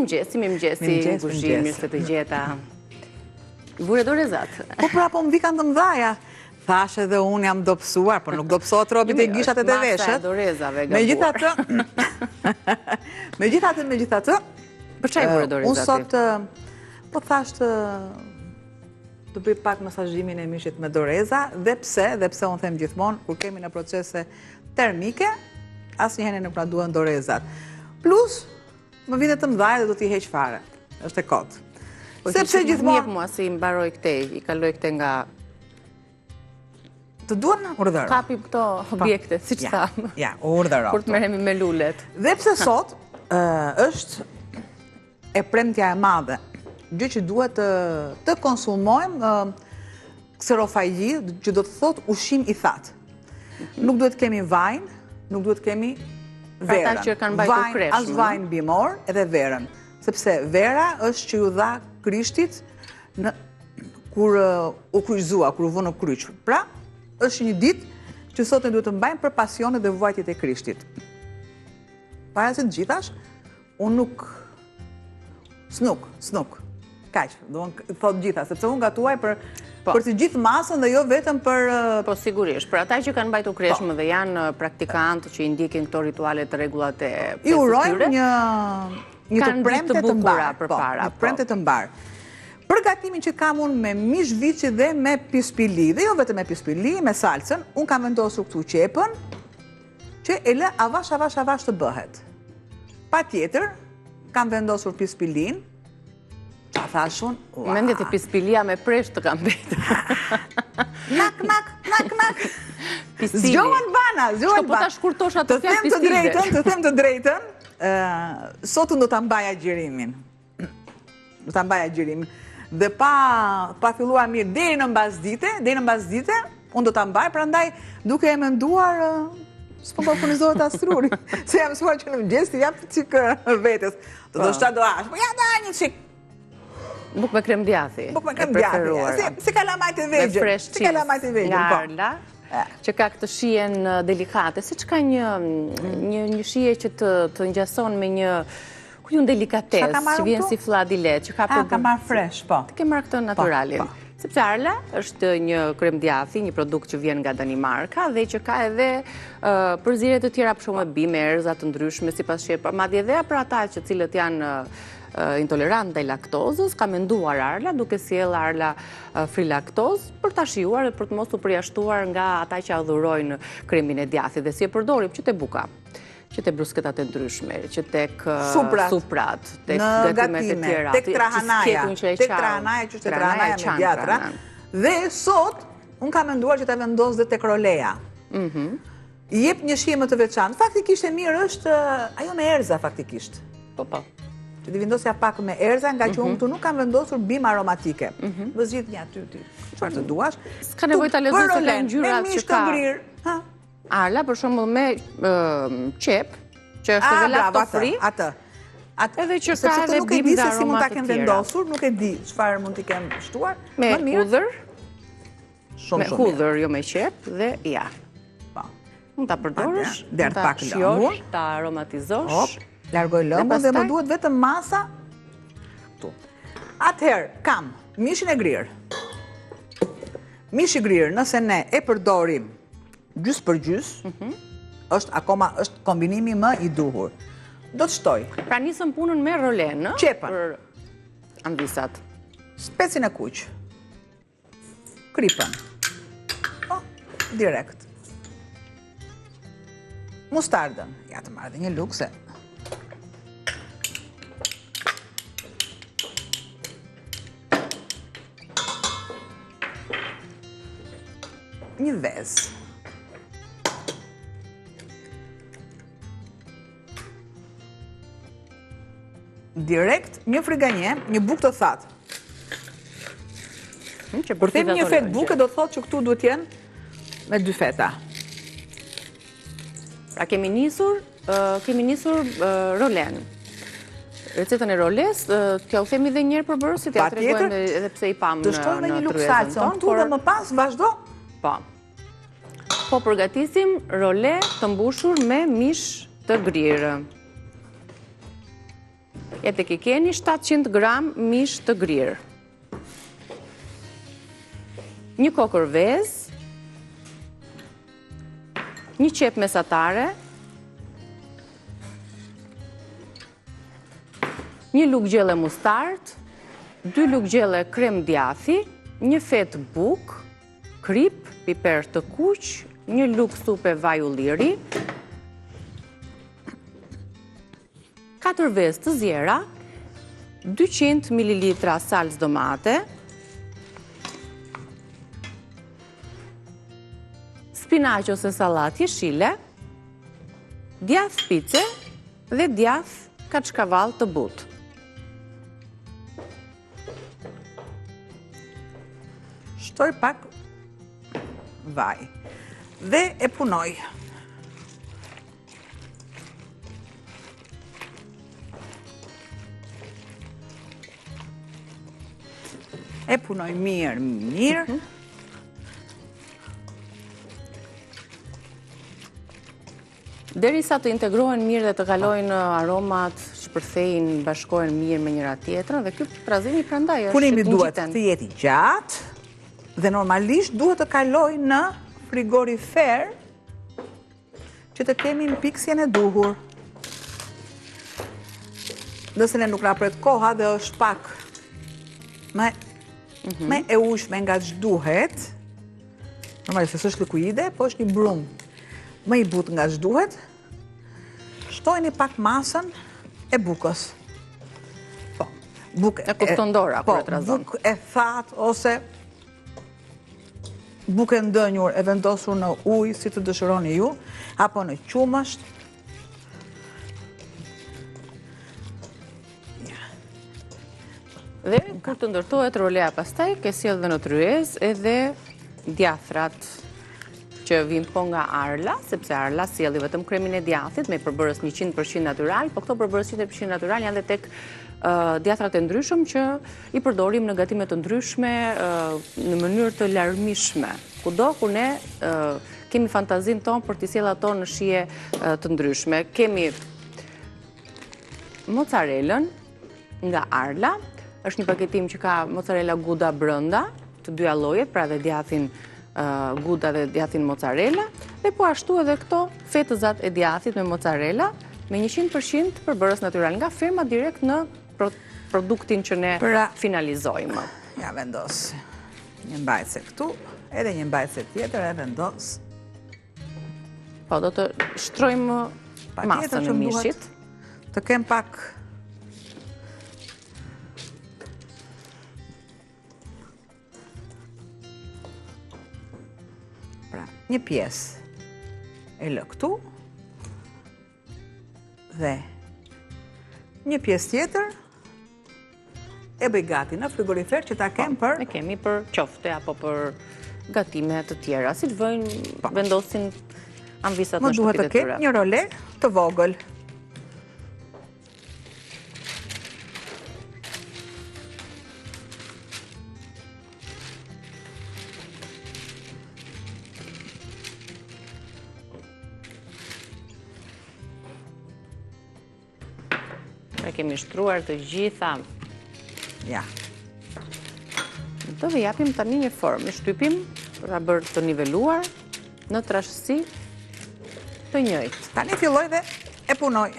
Mirëmëngjesi, mirëmëngjesi, Guzhinë, mirë se të gjeta. Vure dorezat. Po pra, po më vikan të mdhaja. Thashë edhe unë jam dobësuar, po nuk dobësohet robi te gishtat e te veshët. Dorezave, Megjithatë, megjithatë, megjithatë, Për ça i vure dorezat? Unë sot, po thashë të të bëj pak masazhimin e mishit me doreza, dhe pse, dhe pse unë them gjithmonë, kur kemi në procese termike, asnjëherë nuk na duhen dorezat. Plus, më vijnë të mëdha dhe do t'i heq fare. Është e kotë. Po, Sepse gjithmonë... Më mua si i mbaroj këtej, i kaloj këtej nga... Të duhen urdhëro. Kapim këto po. objekte, siç thamë. Ja, urdhëro. Kur të merremi me lulet. Dhe pse sot, është e premtja e madhe, gjë që duhet të, të konsumojmë kserofagji, që do të thotë ushqim i thatë. Nuk duhet kemi vajin, nuk duhet kemi verën. Ata që kanë mbajtur kreshmën. As vajin bimor edhe verën. Sepse vera është që iu dha Krishtit në, kur u kryqëzua, kur u vu në kryq. Pra, është një ditë që sot ne duhet të mbajmë për pasionet dhe vuajtjet e Krishtit. Para se të gjithash, Unë nuk, s'nuk, s'nuk, kaq, do të thotë gjitha, sepse unë gatuaj për, po. për të gjithë masën dhe jo vetëm për... Po sigurisht, për ata që kanë mbajtur po. kreshmë dhe janë praktikantë që i ndjekin këto rituale të rregullat e I urojmë një, një të premte të mbarë, po, një të premte të mbarë. Për gatimin që kam unë me mish viçi dhe me pispili, dhe jo vetëm me pispili, me salcën, unë kam vendosur këtu qepën, Që e lë avash, avash, avash të bëhet. Patjetër, kam vendosur pispilin, ça thashë unë, ua. Mendje te pispilia me presh të kam mbetë. Nak, nak, nak, nak. Pispili. Zgjohu Albana, zgjohu Albana. Po ta shkurtosh atë fjalë pistilde. Të them të drejtën, të them të drejtën, sot unë do ta mbaj agjërimin. Do ta mbaj agjërimin. Dhe pa, pa filluar mirë deri në mbasdite, deri në mbasdite, unë do ta mbaj, prandaj duke e menduar, s'po më furnizohet as truri. Se jam mësuar që në mëngjes t'i jap çik vetes. Do të shta do ash, po ja da një çik. Bukë me krem djathi. Bukë me krem djathi. Si, si kalamajtë e vegjël. Si kalamajtë e vegjël. Nga po. Arla, që ka këtë shijen delikate, siç ka një, një, një shije që të, të ngjason me një Ku një delikatesë, që vjen si fllad i lehtë, që ka për... Ka marrë fresh, po. Të ke marrë këtë po, naturalin. Po. Sepse Arla është një krem djathi, një produkt që vjen nga Danimarka dhe që ka edhe përzierje të tjera për shembull bimë, erëza të ndryshme sipas shijës, madje edhe për ata që cilët janë intolerant ndaj laktozës, ka menduar Arla duke sjellë Arla free laktozë për ta shijuar dhe për të mos u përjashtuar nga ata që adhurojnë kremin e djathit dhe si e përdorim që te buka. që te brusketat e ndryshme, që tek suprat, tek gatimet e tjera. Tek trahanaja, tek trahanaja që është trahanaja me djathra. Dhe sot, unë kam menduar që ta vendos dhe tek roleja. Mhm. I jep një shije më të veçantë. Faktikisht e mirë është ajo me erëza faktikisht. Po, po. Që t'i vendosja pak me erëza, nga që unë mhm. këtu nuk kam vendosur bimë aromatike. Mhm. Më zgjidh një aty ti, çfarë të duash. S'ka nevojë ta lexoj se kanë ngjyrat që ka. Me mish të ngrirë. Arla, për shembull me qepë, që është edhe lacto free. Atë. Atë. Edhe që ka edhe nuk e di se si mund ta kem vendosur, nuk e di çfarë mund t'i kem shtuar. Me hudhër. Shumë shumë. Me hudhër, jo me qepë dhe ja. Po. Mund ta përdorësh, mund ta shijosh, ta aromatizosh. Hop, largoj lëngun dhe më duhet vetëm masa. Këtu. Atëherë, kam mishin e grirë. Mishi i grirë, nëse ne e përdorim gjysë për gjysë, mhm. është akoma është kombinimi më i duhur. Do të shtoj. Pra nisëm punën me rolenë, Qepën. Për amvisat. Specin e kuq. Kripën. Po, direkt. Mustardën. Ja të marr dhe një lugë se Një vezë. Direkt një friganje, një bukë të thatë. Hmm, Kur themi një fetë buke, do të thotë që këtu duhet jenë me dy feta. Pra kemi nisur, kemi nisur rolenë. Recetën e rolesë, t'jua themi dhe njëherë përbërësit, t'ia tregojmë edhe pse i pamë në tryezën tonë. Të shtojmë një lugë salcën këtu dhe më pas vazhdo? Po. Po përgatisim role të mbushur me mish të grirë. Ja tek i keni 700 gram mish të grirë. Një kokërr vezë, një qepë mesatare, një lugë gjelle mustardë, dy lugë gjelle krem djathi, një fetë bukë, kripë, piper të kuq, një lugë supe vaj ulliri, 4 vezë të ziera, 200 ml salcë domate, spinaq ose sallatë jeshile, djathë pice dhe djathë kaçkavall të butë. Shtoj pak vaj dhe e punoj. E punoj mirë, mirë. Mhm. Derisa të integrohen mirë dhe të kalojnë aromat, shpërthejnë, bashkohen mirë me njëra tjetrën dhe ky trazimi prandaj është Punimi duhet të jetë i gjatë dhe normalisht duhet të kalojë në frigorifer që të kemi mpiksjen e duhur. Nëse ne nuk na pret koha dhe është pak më mhm. më e ujshme nga ç'duhet, normalisht se s'është likuide, po është një brumë më i butë nga ç'duhet, shtojni pak masën e bukës. Po, bukë e kupton dora kur e po, trazon. Bukë e thatë ose Bukë e ndënjur e vendosur në ujë si të dëshironi ju, apo në qumësht. Dhe kur të ndërtohet roleja pastaj, ke sjellë dhe në tryezë edhe djathrat që vijnë po nga Arla, sepse Arla sjell jo vetëm kremin e djathit me përbërës 100% natyral, po këto përbërës 100% natyral janë dhe tek djathrat e ndryshëm që i përdorim në gatime të ndryshme në mënyrë të larmishme. Kudo ku ne kemi fantazinë tonë për t'i sjellë ato në shije të ndryshme. Kemi mozzarellën nga Arla, është një paketim që ka mozzarella gouda brenda, të dyja llojet, pra dhe djathin gouda dhe djathin mozzarella, dhe po ashtu edhe këto fetëzat e djathit me mozzarella, me 100% përbërës natyral nga ferma direkt në produktin që ne pra, finalizojmë. Ja vendos një mbajtëse këtu, edhe një mbajtëse tjetër e vendos. Po, do të shtrojmë masën e mishit. Të kem pak Pra, një pjesë e lë këtu, Dhe një pjesë tjetër e bëj gati në frigorifer që ta kem po, për... E kemi për qofte apo për gatime të tjera, siç vëjnë, po. vendosin amvisat në shtëpitë e tyre. Më duhet të kem një role të vogël. E kemi shtruar të gjitha. Ja. Do t'i japim tani një formë. E shtypim për ta bërë të niveluar në trashësi të njëjtë. Tani filloj dhe e punoj.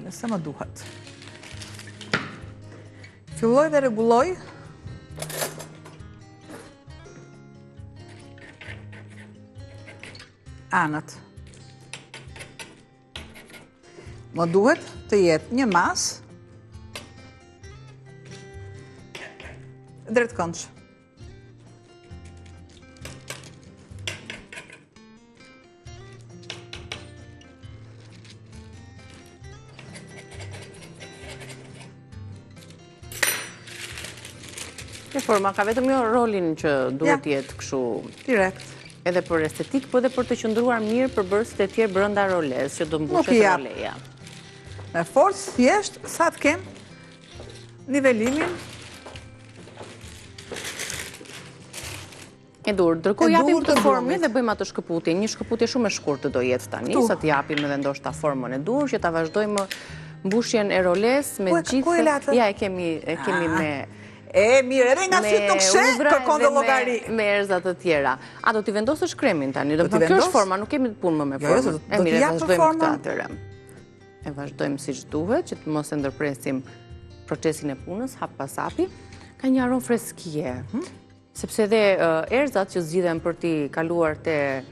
Nëse më duhet. Filloj dhe rregulloj. Anët. Më duhet të jetë një masë drejtkëndëshe. Dhe forma ka vetëm jo rolin që duhet të jetë kështu direkt. Edhe për estetikë, po edhe për të qëndruar mirë përbërësit e tjerë brenda rolesë që do mbushet roleja. Me forcë thjesht sa të kem nivelimin E duhur, ndërkohë japim këtë formën dhe bëjmë atë shkëputje. Një shkëputje shumë e shkurtë do jetë tani, sa të japim edhe ndoshta formën e duhur, që ta vazhdojmë mbushjen e rolesë me gjithë... Ja, e kemi, e kemi ah. me... E, mirë, edhe nga sytë nuk sheh, kërkon dhe llogari. Me erëza të tjera. A, do t'i vendosësh kremin tani? Do të kjo është forma, nuk kemi punë më me jo, jo, formën. E mirë, e vazhdojmë këtë atëherë. E vazhdojmë siç duhet, që të mos e ndërpresim procesin e punës, hap pas hapi. Ka një aromë freskie. Mhm. Sepse dhe erëzat që zgjidhen për t'i kaluar te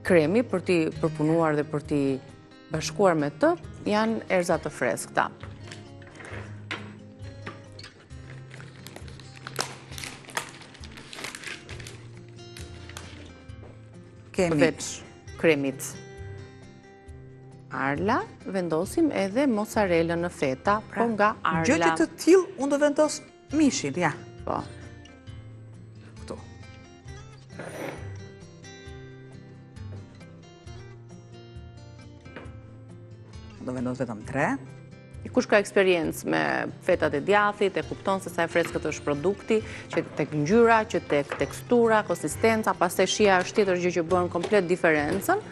kremi, për t'i përpunuar dhe për t'i bashkuar me të, janë erëza të freskëta. Kemi. Përveç kremit Arla, vendosim edhe mozzarellën në feta, pra, po nga Arla. Gjë që të tillë, unë do vendos Mishin, ja. Po. Këtu. Do vendos vetëm tre. Kush ka eksperiencë me fetat e djathit, e kupton se sa e freskët është produkti, që tek ngjyra, që tek tekstura, konsistenca, pastaj shija është tjetër gjë që bën komplet diferencën.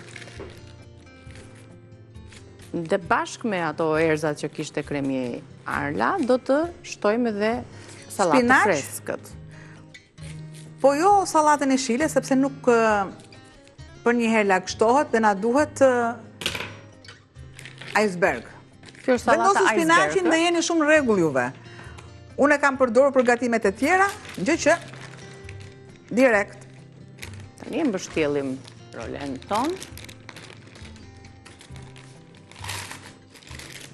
Dhe bashkë me ato erëzat që kishte kremi Arla, do të shtojmë edhe sallatë të freskët. Po jo sallatën jeshile, sepse nuk përnjëherë lagështohet dhe na duhet iceberg. Kjo është sallata iceberg. Vendosi spinaqin dhe jeni shumë në rregull juve. Unë e kam përdorur për gatimet e tjera, gjë që direkt. Tani e mbështjellim rolenë tonë.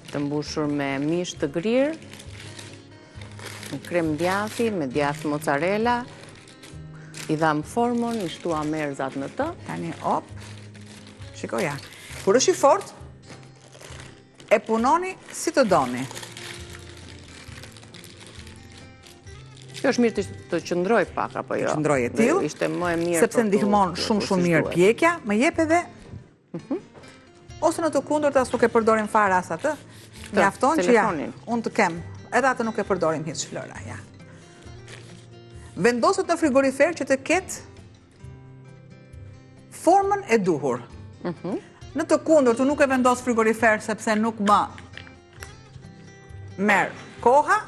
Të mbushur me mish të grirë, me krem djathi, me djathë mozzarella, i dhamë formën, i shtuam erëzat në të. Tani, op, shiko ja. Kur është i fort, e punoni si të doni. Kjo është mirë të qëndrojë pak, apo jo? Të qëndrojë e tillë, Ishte më e mirë sepse ndihmon shumë shumë mirë pjekja, më jep edhe mhm. Ose në të kundërt as nuk e përdorim fare as atë. Mjafton që ja, unë të kem, edhe atë nuk e përdorim hiç Flora, ja. Vendoset në frigorifer që të ketë formën e duhur. Mhm. Në të kundërt, unë nuk e vendos frigorifer sepse nuk më merr koha.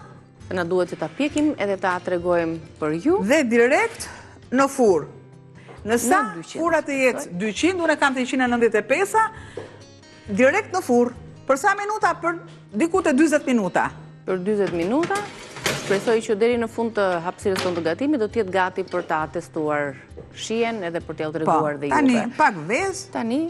Na duhet që ta pjekim edhe ta tregojmë për ju. Dhe direkt në furrë. Nëse furra të jetë 200, unë e kam të 195-a, direkt në furrë. Për sa minuta? Për diku te 20 minuta. Për 20 minuta, shpresoj që deri në fund të hapësirës tonë të gatimit do të jetë gati për ta testuar shijen edhe për t'jua treguar po, dhe juve. Tani, pak vezë. Tani,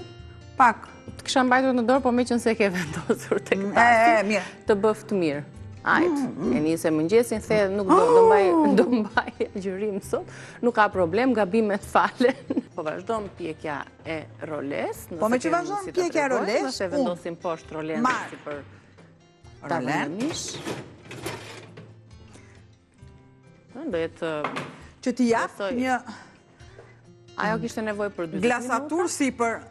pak. Të kisha mbajtur në dorë, po meqenëse e ke vendosur tek tasti, të bëftë mirë. Ajt, mm, mm. e nise mëngjesin, the, nuk do, do mbaj, oh! do mbaj agjërim sot, nuk ka problem, gabimet falen. Po vazhdon pjekja e rolesë. Po meqë vazhdon pjekja e rolesë, nëse vendosim poshtë rolenë si për rolenë. Mish. Do jetë që t'i jap një Ajo kishte nevojë për 20 minuta. Glasatur sipër.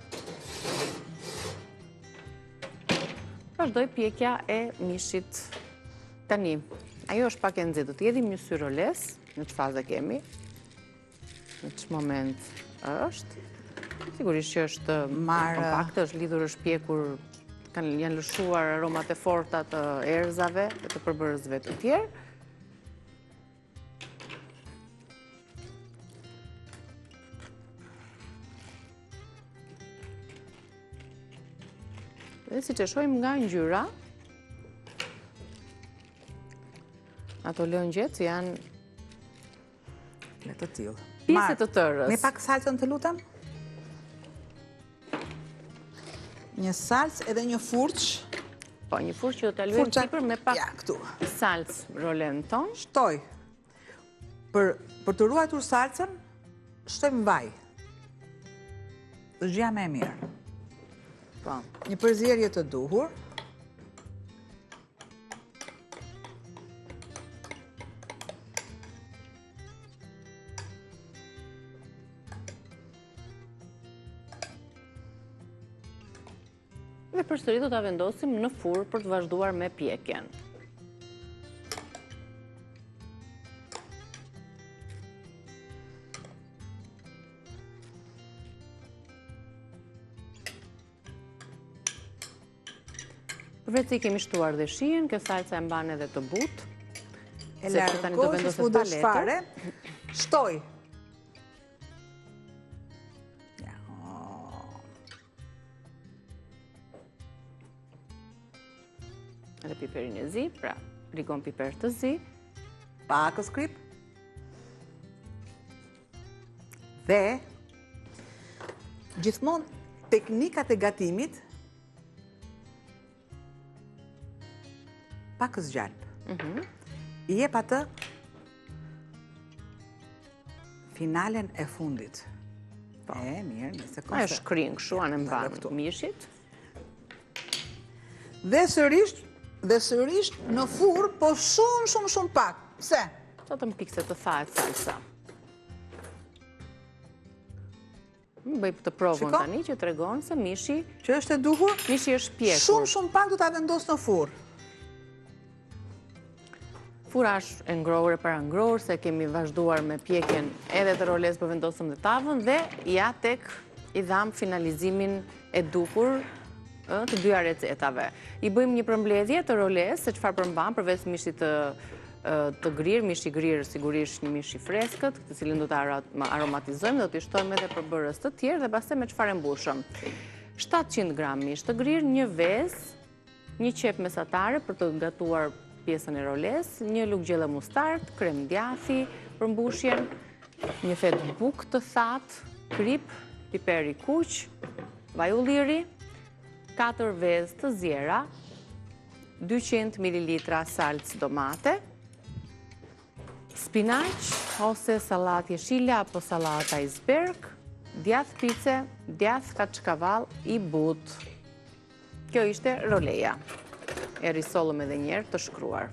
Vazhdoi pjekja e mishit. Tani, ajo është pak e nxehtë. Do t'i hedhim një sy rolesë, në ç'fazë e kemi. Në ç'moment është. Sigurisht që është kompakte, është lidhur, është pjekur, kanë janë lëshuar aromat e forta të erëzave dhe të përbërësve të tjerë. Dhe siç e shohim nga ngjyra, ato lëngjet janë Me të tillë. Pjesë të tërës. Me pak salcën të lutem? Një salcë edhe një furçë. Po, një furçë që do të lyejmë sipër me pak ja, këtu. salcë rolenë tonë. Shtoj. Për, për të ruajtur salcën, shtojmë vaj. Është gjëja më e mirë. Po. Një përzierje të duhur. Dhe përsëri do ta vendosim në furrë për të vazhduar me pjekjen. Përveç se i kemi shtuar dhe shijen, kjo salca e mban edhe të butë. E largoj se s'u desh fare. Shtoj. Edhe piperin e zi, pra rigon piper të zi. Pakëz kripë. Dhe, gjithmonë teknikat e gatimit, pakëz gjalpë. Mhm. I jep atë finalen e fundit. Po. E, mirë, një sekundë. E shkrin kështu anembanë mishit. Dhe sërisht, dhe sërisht në furrë, po shumë, shumë, shumë pak. Pse? Sa të mpikse të thahet salsa. Më bëj të provën tani që tregon se mishi... Që është e duhur? Mishi është pjekur. Shumë, shumë pak do ta vendos në furrë. Furra është e ngrohur e parangrohur, se kemi vazhduar me pjekjen edhe të rolesë po vendosëm dhe tavën dhe ja tek i dhamë finalizimin e duhur të dyja recetave. I bëjmë një përmbledhje të rolesë se çfarë përmban përveç mishit të të grirë, mish i grirë sigurisht një mish i freskët, të cilin do ta aromatizojmë, do t'i shtojmë edhe përbërës të tjerë dhe pastaj me çfarë e mbushëm. 700 gram mish të grirë, një vezë, një qepë mesatare për të gatuar pjesën e rolesë, një lugë gjelle mustardë, krem djathi për mbushjen, një fetë bukë të thatë, kripë, piper i kuq, vaj ulliri, 4 vezë të ziera, 200 ml salcë domate, spinaq ose sallatë jeshile apo sallatë iceberg, djathë pice, djathë kaçkavall i butë. Kjo ishte roleja. E risollëm edhe njëherë të shkruar.